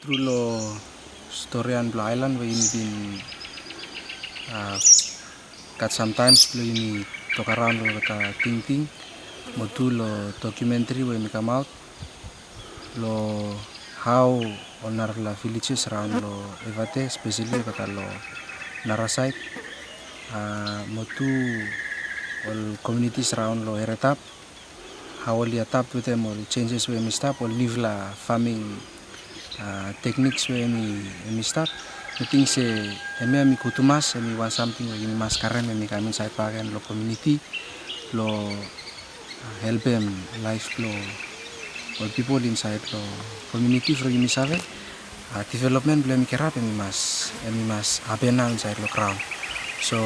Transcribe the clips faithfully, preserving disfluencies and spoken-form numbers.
Tru long storian blong aelan we yumi bin, a, gat sam taem blong yumi tok raon long olgeta tingting, mo tu long dokumentri we yumi kamaot long hao ol narafala villages raon long Efate, espeseli olgeta long Narasaed, a, mo tu ol communities raon long Eratap, hao oli adapt wetem ol changes we hemi stap, ol niufala farming, a, techniques we hemi, hemi stap. Mi ting se hemia hemi gud tumas, hemi wan samting we yumi mas karem hemi kam insaed bakegen long komuniti blong, a, helpem laef blong ol pipol insaed long komuniti from yumi save, a, development blong hemi kirap hemi mas, hemi mas hapen nao insaed long graon. So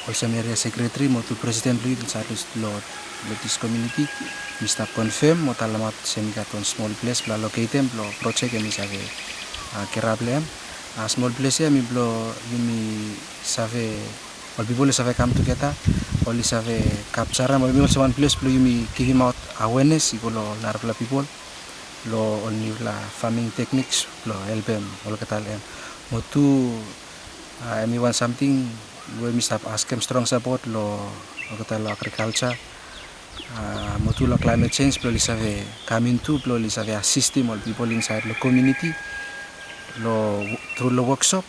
olsem eria sekretari mo tu presiden blong yut insaed long, long, long dis komuniti, mi stap konfem mo talemaot se hemi gat wan smol ples blong aloketem blong projek hemi save, a, kirap long hem. A, smol ples ia hemi blong yumi save, ol pipol i save kam tugeta, oli save kapjarem, o hemi olsem wan ples blong yumi givimaot awenes i go long narafala pipol long ol niufala farming techniques blong helpem olgeta long hem. Mo tu, a, hemi wan samting we mi stap askem strong sapot long olgeta long agrikalja, a, mo tu long climate change blong oli save kam intu blong oli save asistem ol pipol insaed long komuniti long, tru long woksop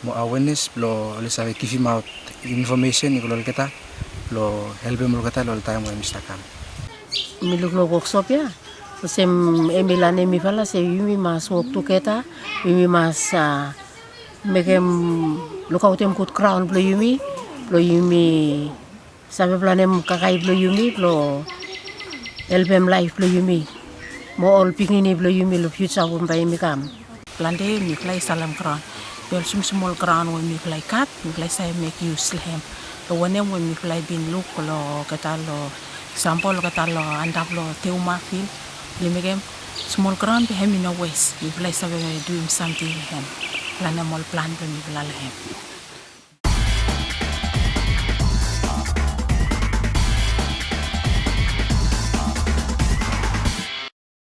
mo awenes blong oli save givimaot infomesen i go long olgeta blong helpem olgeta long ol taem we hemi stap kam. Mi luk long woksop ia olsem hemi lanem mifala se yumi mas wok tugeta, yumi mas, a, mekem, lukaotem gud graon blong yumi, blong yumi save planem kakae blong yumi blong helpem laef blong yumi mo ol pikinini blong yumi long fiuja we bae hemi kam. Plante mifala i salem graon, be ol smosmol graon we mifala i gat mifala i save mek yus long hem. Long wanem we mifala i bin luk long olgeta long eksampol olgeta long antap long Teuma fil, oli mekem smol graon be hem i no wes, mifala i save duim samting long hem, planem ol plan blong mifala long hem.